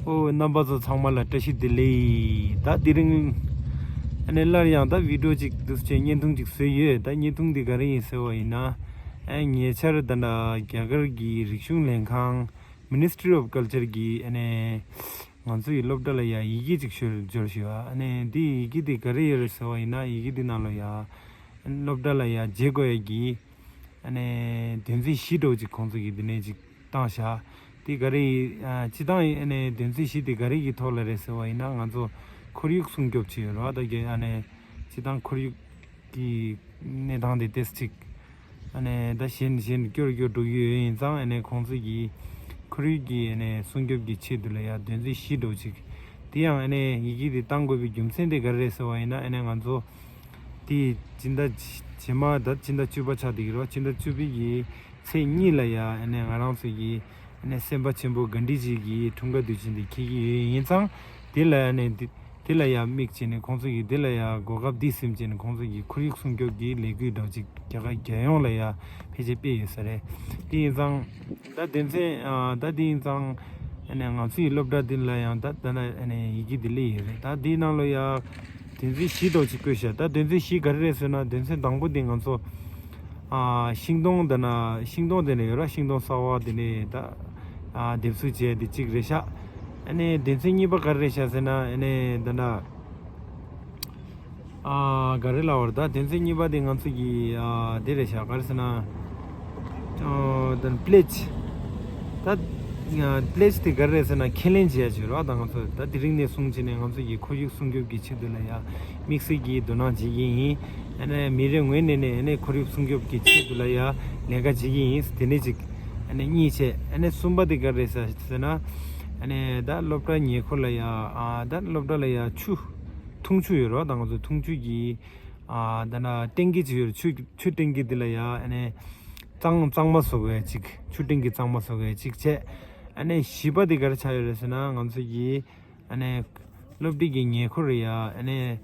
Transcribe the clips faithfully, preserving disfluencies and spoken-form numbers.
ཨོ། རྣམ་པ་ཚོ་ཚང་མ་ལ་བཀྲ་ཤིས་བདེ་ལེགས། ད་དེ་རིང་ཨ་ནི་སླར་ཡང་ད་བི་ཌིའོ་ཅིག་འདུག་སེ་བྱས་བརྙན་ཐུང་ཅིག་བཟོས་ཡོད། ད་བརྙན་ཐུང་འདི་ག་རེ་ཡིན་ཟེར་བ་ཡིན་ན། ཨ། ཉེ་ཆར་ད་ལྟ་རྒྱ་གར་གྱི་རིག་གཞུང་ལྷན་ཁང་Ministry of Culture གིས་ཨ་ནི་ང་ཚོ་ཡི་སློབ་གྲྭ་ལ་ཡ་ཡི་གེ་ཅིག་འབྱོར་འབྱོར་ཞུ་བ། ཨ་ནི་འདི་ཡི་གེ་འདི་ག་རེ་ཡོད་རེད་ཟེར་བ་ཡིན་ན། ཡི་གེ་འདི་ནང་ལ་ཡ་སློབ་གྲྭ་ལ་ཡ་བྱེད་དགོས་ཡ་གི་ཨ་ནི་དོན་ཚན་བཞི་འདྲ་བོ་ཅིག་ཁོང་ཚོ་གིས་འདི་ནས་ཅིག་བཏང་བཞག། དེ་ག་རེ་ཡིན། ཨ། སྤྱིར་བཏང་ཨ་ནི་དོན་ཚན་བཞི་དེ་ག་རེ་གི་ཐོག་ལ་རེད་ཟེར་བ་ཡིན་ན། ང་ཚོ་ཁོར་ཡུག་སྲུང་སྐྱོབ་བྱེད་ཡོད་རེད་བ། ད་གི་ཨ་ནི་སྤྱིར་བཏང་ཁོར་ཡུག་གི་གནས་སྟངས་དེ་ཏོག་ཙམ་ཅིག་ཨ་ནི་ད་གཞན་གཞན་སྐྱོ་རུ་སྐྱོ་རུ་འགྲོ་གི་ཡོད། ཡིན་ཙང་ཨ་ནི་ཁོང་ཚོ་གིས་ཁོར་ཡུག་གི་ཨ་ནི་སྲུང་སྐྱོབ་ཀྱི་ཆེད་དུ་ལ་ཡ་དོན་ཚན་བཞི་འདྲ་བོ་ཅིག། དེ་ཡང་ཨ་ནི་ཡི་གེ་དེ་བཏང་དགོས་པའི་རྒྱུ་མཚན་དེ་ག་རེ་རེད་ཟེར་བ་ཡིན་ན། ཨ་ནི་ང་ཚོ་དེ་སྤྱི་ཟླ་རྗེས་མ་ད་སྤྱི་ཟླ་བཅུ་པ་ཆགས་བསྡད་ཀྱི་རེད་བ། སྤྱི་ཟླ་བཅུ་པའི་གི་ཚེས་གཉིས་ལ་ཡ་ཨ་ནི་ང་རང་ཚོ་གི་ཨ་ནི་སེམས་དཔའ་ཆེན་པོ་གྷན་དྷི་ཇི་གི་འཁྲུངས་སྐར་དུས་ཆེན་དེ་འཁེལ་གྱི་ཡོད། ཡིན་ཙང་དེ་ལ་ཨ་ནི་དེ་དེ་ལ་ཡ་དམིགས་བྱས་ནས་ཁོང་ཚོ་གིས་དེ་ལ་ཡ་གོ་སྐབས་འདི་ཟིན་བྱས་ནས་ཁོང་ཚོ་གིས་ཁོར་ཡུག་སྲུང་སྐྱོབ་ཀྱི་ལས་འགུལ་འདྲ་བོ་ཅིག་རྒྱ་གར་རྒྱལ་ཡོངས་ལ་ཡ་ཕལ་ཆེར་སྤེལ་ཡོད་ས་རེད། དེ་ཡིན་ཙང་ད་དོན་ཚན། ཨ། ད་དེ་ཡིན་ཙང་ཨ་ནི་ང་ཚོའི་སློབ་གྲྭ་འདི་ལ་ཡང་ད་ད་ན་ཨ་ནི་ཡི་གེ་འདི་སླེབས་ཡོད་རེད། ད་འདིའི་ནང་ལ་ཡ་དོན་ཚན་བཞི་འདྲ་བོ་ཅིག་བཀོད་བཞག། ད་དོན་ཚན་བཞི་ག་རེ་རེད་ཟེར་ན། དོན་ཚན་དང་པོ་འདི་ང་ཚོ། ཨ། ཤིང་སྡོང་དེ་ན་ཤིང་སྡོང་དེ་ནས་ཡོད་ར། ཤིང་སྡོང་གསར་པ་དེ་ནས་ད། ཨ། འདེབས་གསོ་བྱས་དེ་གཅིག་རེད་ཤག། ཨ་ནི་དོན་ཚན་གཉིས་པ་ག་རེ་རེད་ཤག་ཟེར་ན། ཨ་ནི་ད་ལྟ། ཨ། ག་རེ་ལབ་དགོས་རེད། ད་དོན་ཚན་གཉིས་པ་དེ་ང་ཚོ་གི། ཨ། དེ་རེད་ཤག། ག་རེ་ཟེར་ན། ཨ། ད་པི་ལེཇ། ད་པི་ལེཇ་དེ་ག་རེ་རེད་ཟེར་ན། ཁས་ལེན་བྱེད་ཡ་ཅིག་རེད་བ། ད་ང་ཚོ་ད་དེ་རིང་ནས་བཟུང་བྱས་ནས་ང་ཚོ་གི་ཁོར་ཡུག་སྲུང་སྐྱོབ་ཀྱི་ཆེད་དུ་ལ་ཡ་དམིགས་བསལ་གྱིས་དོ་སྣང་བྱེད་ཀྱི་ཡིན། ཨ་ནི་མི་རེ་ངོས་ནས་ནས་ཨ་ནི་ཁོར་ཡུག་སྲུང་སྐྱོབ་ཀྱི་ཆེད་དུ་ལ་ཡ་ལས་ཀ་བྱེད་ཀྱི་ཡིན། དེ་ནས་གཅིག། ཨ་ནི་གཉིས་བྱས། ཨ་ནི་གསུམ་པ་དེ་ག་རེ་རེད་ཟེར་ན། ཨ་ནི་ད་སློབ་གྲྭ་ཉེ་འཁོར་ལ་ཡ། ཨ། ད་སློབ་གྲྭ་ལ་ཡ་ཆུ། འཐུང་ཆུ་ཡོད་རེད་བ། ད་ང་ཚོ་འཐུང་ཆུ་གི། ཨ། ད་ན་ཊེང་ཀི་ཅིག་ཡོད་རེད། ཆུ་ཆུ་ཊེང་ཀི་འདི་ལ་ཡ་ཨ་ནི་གཙང་གཙང་མ་བཟོ་དགོས་ཡ་གཅིག། ཆུ་ཊེང་ཀི་གཙང་མ་བཟོ་དགོས་ཡ་གཅིག་བྱས། ཨ་ནི་བཞི་པ་འདི་ག་རེ་ཆགས་ཡོད་རེད་ཟེར་ན། ང་ཚོ་གི་ཨ་ནི་སློབ་གྲྭ་གི་ཉེ་འཁོར་ལ་ཡ་ཨ་ནི།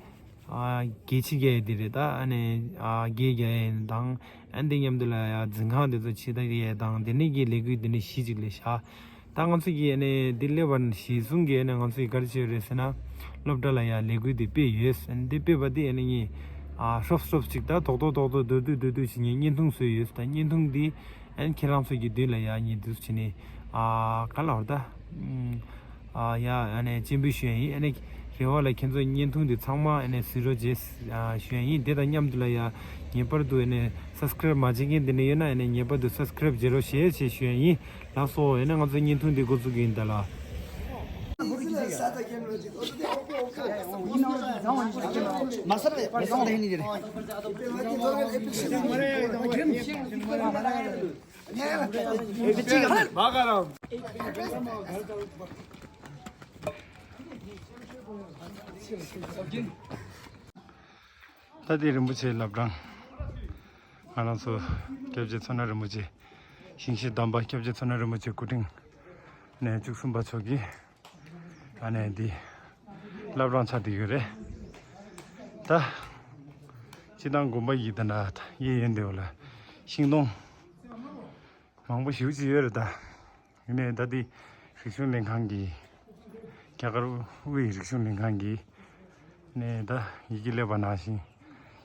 ཨ། གད་ཕྱིས་རྒྱག་ཡ་འདི་རེད། ད་ཨ་ནི། ཨ། གད་རྒྱག་ཡ་དང་། ཨ། འདི་མཉམ་དུ་ལ་ཡ་འཛིན་ཁང་འདི་ཚོ་ཕྱི་ལྟ་རྒྱག་ཡ་དང་། འདི་ནས་ཀྱི་ལས་འགུལ་འདི་ནས་གཞི་གཅིག་ལས་བཞག། ད་ང་ཚོ་གིས་ཨ་ནི་འདི་སླེབས་པ་གཞི་བཟུང་གིས་ཨ་ནི་ང་ཚོ་གིས་ག་རེ་བྱས་ཡོད་རེད་ཟེར་ན། སློབ་གྲྭ་ལ་ཡ་ལས་འགུལ་འདི་སྤེལ་ཡོད། ཨ་ནི་འདི་སྤེལ་བ་འདི་ཨ་ནི་ངས། ཨ། ཧྲོབ་ཧྲོབ་ཅིག་ད་རྡོག་རྡོག་རྡོག་རྡོག་མདོར་བསྡུས་མདོར་བསྡུས་བྱས་ནས་བརྙན་ཐུང་བཟོས་ཡོད། ད་བརྙན་ཐུང་འདི་ཨ་ནི་ཁྱེད་རང་ཚོ་གི་མདུན་ལ་ཡ་ངས་འདུག་བྱས་ནས། ཨ། ག་ལབ་དགོས་རེད་ད། ཨ། ཡ། ཨ་ནི་སྤྱན་འབུལ་ཞུ་ཡ་ཡིན། ཨ་ནི་རེ་བ་ལ་ཁྱེད་ཚོ་བརྙན་ཐུང་འདི་ཚང་མ་ཨ་ནི་གཟིགས་རོགས་བྱེད། ཨ། ཞུ་ཡ་ཡིན། དེ་དང་མཉམ་དུ་ལ་ཡ་ངེས་པར་དུ་ཨ་ནི་སབ་སི་ཀ་རེབ་མ་བྱེད་མཁན་དེ་འདྲ་ཡོད་ན། ཨ་ནི་ངེས་པར་དུ་སབ་སི་ཀ་རེབ་བྱེད་རོགས་བྱེད་ཅེས་ཞུ་ཡ་ཡིན། ལགས་སོ། ཨ་ནི་ང་ཚོ་བརྙན་ཐུང་འདི་འགོ་འཛུགས་ཀྱི་ཡིན་ད་ལ། ད་ལྟའི་རིན་པོ་ཆེའི་བླ་བྲང་། ང་རང་ཚོ་སྐྱབས་རྗེ་མཚོ་སྣ་རིན་པོ་ཆེ། ཞིང་གཤེགས་དམ་པ་སྐྱབས་རྗེ་མཚོ་སྣ་རིན་པོ་ཆེ་སྐུ་ཕྲེང་ནས་བཅུ་གསུམ་པ་མཆོག་གིས། ཨ་ནི་འདི་བླ་བྲང་ཆགས་བསྡད་ཡོད་རེད། ད་སྤྱིར་བཏང་དགོན་པ་ཡི་ད་ན་གཡས་གཡོན་དེ་བ་ལ་ཤིང་སྡོང་མང་པོ་ཞེ་པོ་ཅིག་ཡོད་རེད་ད། ཡིན་ནའི་ད་འདི་རིག་གཞུང་ལྷན་ཁང་གི། རྒྱ་གར་དབུས་རིག་གཞུང་ལྷན་ཁང་གི་ནས་ད་ཡི་གེ་སླེབས་པ་ནང་བཞིན་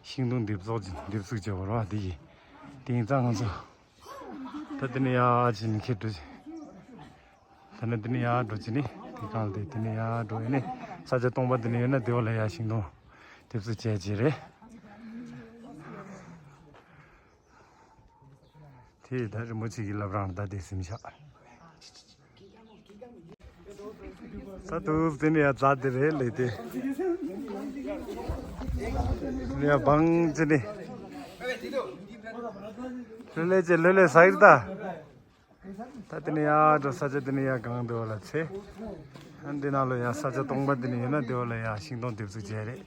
ཤིང་སྡོང་འདེབས་གསོ་འདེབས་གསོ་བྱས་པ་རེད་བ། འདི་ཡི་དེ་ཡིན་ཙང་ང་ཚོ་ད་འདི་ནས་ཡར་ཕྱིན་ནས་ཁྱེད་འགྲོ། ད་ནི་འདི་ནས་ཡར་འགྲོ་ཕྱིན་ནས་དེ་གང་དེ་འདི་ནས་ཡར་འགྲོ་ཡིན་ནས་ས་ཆ་སྟོང་པ་འདི་ནས་ཡོད་ན་དེ་བ་ལ་ཡར་ཤིང་སྡོང་འདེབས་གསོ་བྱས་བྱས་རེད། དེ་ད་རིན་པོ་ཆེ་གི་བླ་བྲང་ད་དེ་ཟིན་ཤག། ད་དུ་དེ་ནས་ཡར་རྫ་དེ་རེད་ལས་དེ། དེ་ནས་ཡར་བང་ཅི་ནས། ལོ་ལེ་ཅེ་ལོ་ལེ་ས་ཡིར་ད། ད་དེ་ནས་ཡར་འགྲོ་ས་ཆ་དེ་ནས་ཡར་གང་འདུག་ལ་ཚེ། ཨ་འདི་ནང་ལ་ཡར་ས་ཆ་སྟོང་པ་དེ་ནས་ཡོད་ན་དེ་བ་ལ་ཡར་ཤིང་སྡོང་འདེབས་གསོ་བྱས་རེད།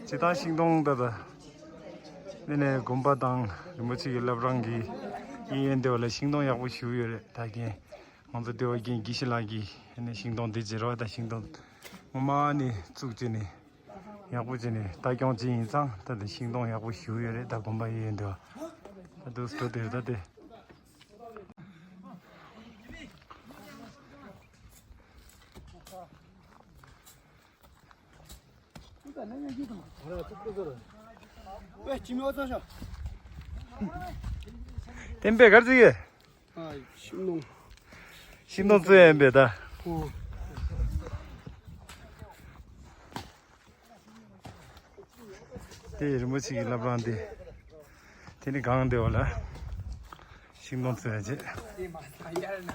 ཇི་ལྟར་ཤིང་སྡོང་ད་ད། འདི་ནས་དགོན་པ་དང་རིན་པོ་ཆེ་གི་བླ་བྲང་གི་གཡས་གཡོན་དེ་བ་ལ་ཤིང་སྡོང་ཡག་པོ་ཞིག་ཡོད་རེད། ད་རྒན་ང་ཚོ་དེ་བ་རྒན་དགེ་བཤེས་ལགས་ཀྱིས་ཨ་ནི་ཤིང་སྡོང་འདི་བྱེད་རོགས། ད་ཤིང་སྡོང་ངོ་མ་ནས་བཙུགས་བྱས་ནས་ཡག་པོ་བྱས་ནས་ལྟ་སྐྱོང་བྱས་ཡིན་ཙང་ད་ལྟ་ཤིང་སྡོང་ཡག་པོ་ཞིག་ཡོད་རེད། ད་དགོན་པ་གཡས་གཡོན་དེ་བ་ད་དུ་སྤྲོ་དེ་རེད་ད་དེ། བསྟན་པས་གར་ཟིག་ཡོད། ཤིང་སྡོང་། ཤིང་སྡོང་བཙུགས་ཡ་ཡིན་པས་ད། དེ་རིན་པོ་ཆེ་གི་བླ་བྲང་དེ། དེ་ནི་གང་དེ་བ་ལ། ཤིང་སྡོང་བཙུགས་ཡ་བྱེད།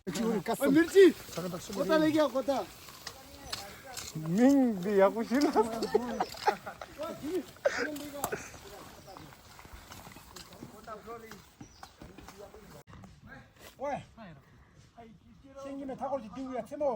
ཨ། མིར་ཅི། ཁོ་ཐག་ལེགས་ཀྱང་ཁོ་ཐག་མིང་འདི་ཡག་པོ་ཞིག་ལ། ཝེ། ཤིང་གི་མེ་ཐག་སྐོར་གྱི་ཏིའུ་ཡ་ཚེ་མོ།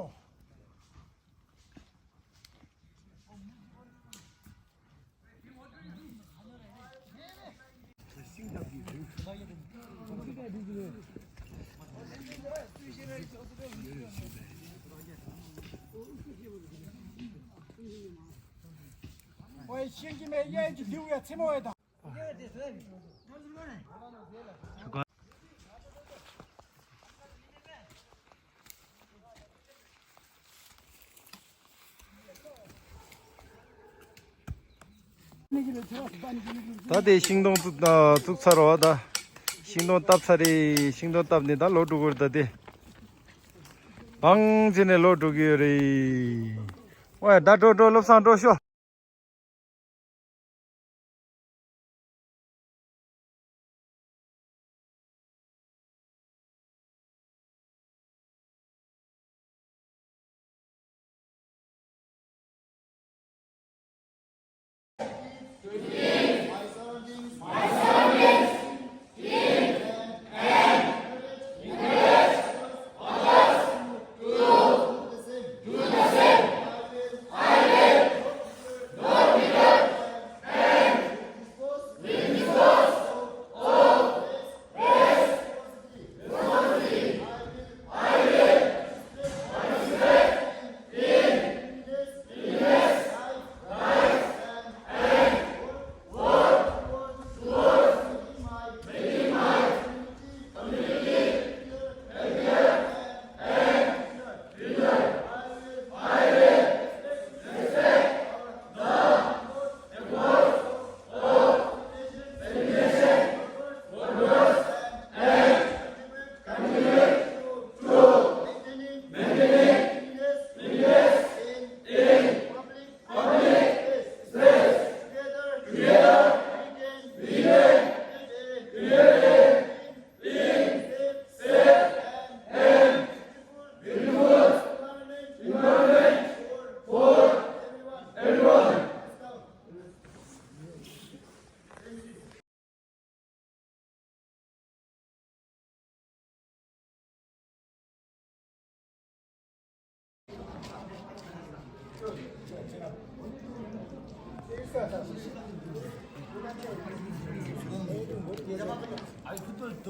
ཨོའི་ཤིང་གི་མེ་གཡས་ཀྱི་ལིའུ་ཡ་ཚེ་མོ་ཨེ་དང་། ད་དེ་ཤིང་སྡོང་བཙུགས་བཙུགས་ཚར་བ་ད། ཤིང་སྡོང་བཏབ་ཚར་རེད། ཤིང་སྡོང་བཏབ་ནས་ད་ལོག་འགྲོ་དགོས་རེད་ད་དེ། བང་བྱས་ནས་ལོག་འགྲོ་གི་ཡོད་རེད། ཝེ་ད་འགྲོ་འགྲོ་བློ་བཟང་འགྲོ་ཤོག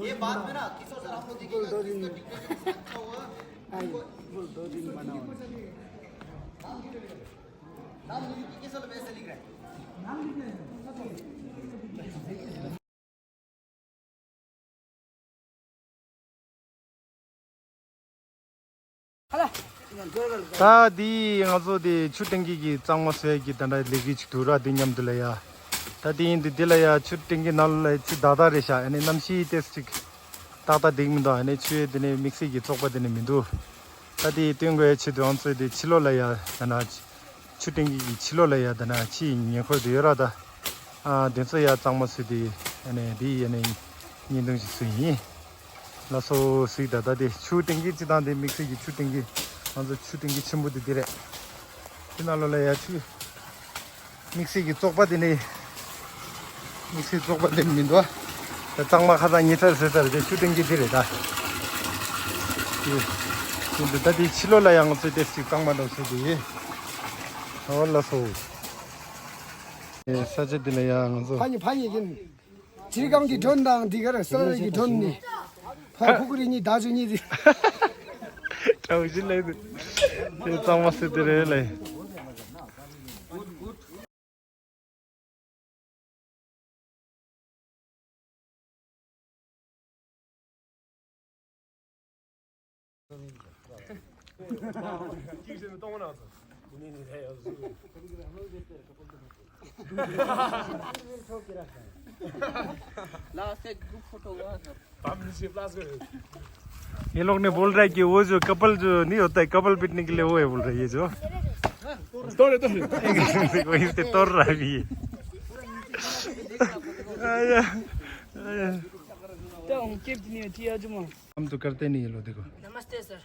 ये बाद में ना किशोर सर हम लोग देखेंगे, इसका डिक्टेशन अच्छा हुआ। नाम लिख के कैसे वैसे लिख रहे हैं। ད་འདི་ང་ཚོ་དེ་ཆུ་ཊེང་ཀི་གི་གཙང་མ་བཟོ་ཡས་ཀྱི་ད་ལྟ་ལས་ཀ་ཅིག་འདུག་ར། དེ་མཉམ་དུ་ལ་ཡ། ད་དེ་ཡིན་དུས་དེ་ལ་ཡ་ཆུ་ཊེང་ཀི་ནང་ལ་ཆུ་དག་དག་རེད་ཤག་ཨ་ནི་གནམ་གཤིས་ཏོག་ཙམ་ཅིག་ཏག་ཏག་འགྲིག་མི་འདུག་ཨ་ནི་ཆུའི་དེ་ནས་དམིགས་བསལ་གྱི་བཙོག་པ་དེ་ནི་མི་འདུག་ད་དེ་སྟོན་དགོས་ཡ་ཆེད་དུ་ང་ཚོས་དེ་ཕྱི་ལོགས་ལ་ཡ་ད་ན། ཆུ་ཊེང་ཀི་གི་ཕྱི་ལོགས་ལ་ཡ་ད་ན་ཕྱིའི་ཉེ་འཁོར་དུ་ཡོད་ར་ད། ཨ་དེ་ཚོ་ཡ་གཙང་མ་བཟོས་ཏེ་ཨ་ནི་དེ་ཡ་ནི་བརྙན་ཐུང་ཞིག་བཟོས་ཡིན། ལགས་སོ་གཟིགས་ད། ད་དེ་ཆུ་ཊེང་ཀི་སྤྱི་བཏང་དེ་དམིགས་བསལ་གྱི་ཆུ་ཊེང་ཀི་ང་ཚོ་ཆུ་ཊེང་ཀི་ཆེན་པོ་དེ་དེ་རེད། དེ་ནང་ལོགས་ལ་ཡ་ཆུ་དམིགས་བསལ་གྱི་བཙོག་པ་དེ་ནི་དམིགས་བསལ་བཙོག་པ་དེ་མི་འདུག་ད་གཙང་མ་ཁ་ཚང་ཉེ་ཚར་ཟེར་ཚར་དེ་ཆུ་ཊེང་ཀི་དེ་རེད་ད། དེ་ད་དེ་ཕྱི་ལོགས་ལ་ཡ་ང་ཚོས་དེ་ཞིག་གཙང་མ་འདྲ་བཟོས་ཏེ་ཡིན། ཨོ་ལགས་སོ། ཨེ་ས་ཆ་འདི་ལ་ཡང་ང་ཚོ། ཕ་ཉི་ཕ་ཉི་ཡིན། ཇིར་ཁང་གི་ཌོན་དང་འདི་གར་སི་ར་གི་ཌོན་ནི། ཕ་ཁུ་ཁུ་རི་གཉིས་ད་ཇུ་གཉིས་རི། ཀྲའོ་ཞི་ལེ་དུ། དེ་གཙང་མ་སི་དེ་རེད་ལེ། ये लोग ने बोल रहा है कि वो जो कपल जो नहीं होता है, कपल पीटने के लिए वो है बोल रहा है ये जो। देखो, इससे तोड़ रहा है अभी ये। हम तो करते नहीं ये लोग, देखो। नमस्ते सर।